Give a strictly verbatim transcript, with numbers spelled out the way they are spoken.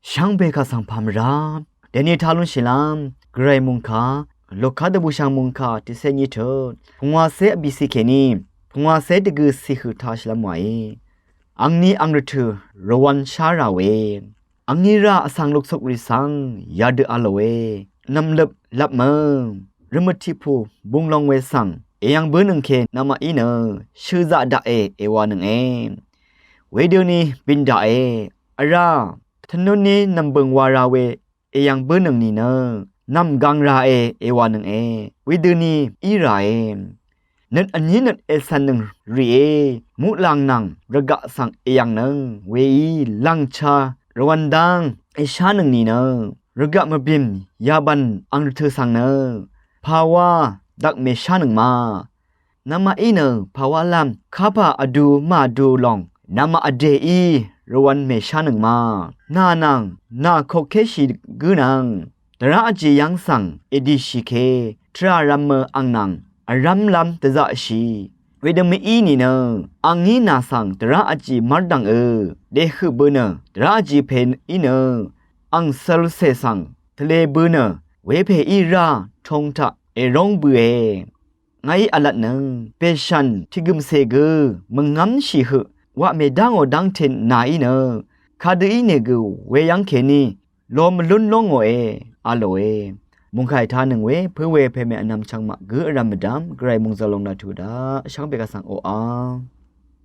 Shvngbe kaq svng pà mvrá dèní tá lúnshìlv́m Gvray mungkà Luka dvbùshv̀ng mungkà tiqcé nyí tut pungwàcé vbìcì kèní pungwàcé dvgø̀ cì høq tashìlv́m wàí. Angní ang rvtø̀ rvwv̄n shá rà we, angní rá vsvng luksukrì svng yadø a lòe. Nv̀mløp lvpmø rvmøt tiqpù bung long we svng èyv̀ng bǿnøng ke namaqí nø shøzaq daqe èwànønge. Wedøni bìn daqe vrá tvnutní nv̀mbø̀ng wa ra we èyv̀ng bǿnøng nìnø nv̀mgang rae èwànønge. Wedøni í ràe nøt vní nøt ècv̀nnøng rìé muqlàng nvng rvgaq svng èyv̀ngnøng weí lv̀ngcha rvwv̄n dáng èshánøng nìnø rvgaq mvbìm yabv̀n ang rvtø̀ svng nø pàwá dvk mèshánøng ma. Namaqí nø pàwálv́m kapà vdu màdu lòng namaq vdèí rvwv̄n mèshánøng ma. Nà nvng nà kokkéshì gǿ nvng dvrá vjì yv́ng svng èdìshì ke tvrà rv̄mø ang nvng vrv́mlv́m dvzaqshì. Wedø mv-í nìnø angní nà svng dvrá vjì mv́rdv̀ngø dèhøq bø nø dvrá vjì pè í nø ang cv̄lcè svng tvlē bø nø wepèí rá tong taq èróng bøe. Ngàí vlvtnøng bèshv̀n tiqgø̀mcè gø mvngv́mshì høq waq mèdá ngò dv́ngte nàí nø kadø í nègø weyv́ng kèní lo mvlún lóngòe a lòe. Mungkà ètánøng we pǿ we pèmè vnvm chvngmaq gǿ vrv̄m mvdv́m Gvray mungzø̀l lòng daq tuq daq shvngbe kaq svng oqá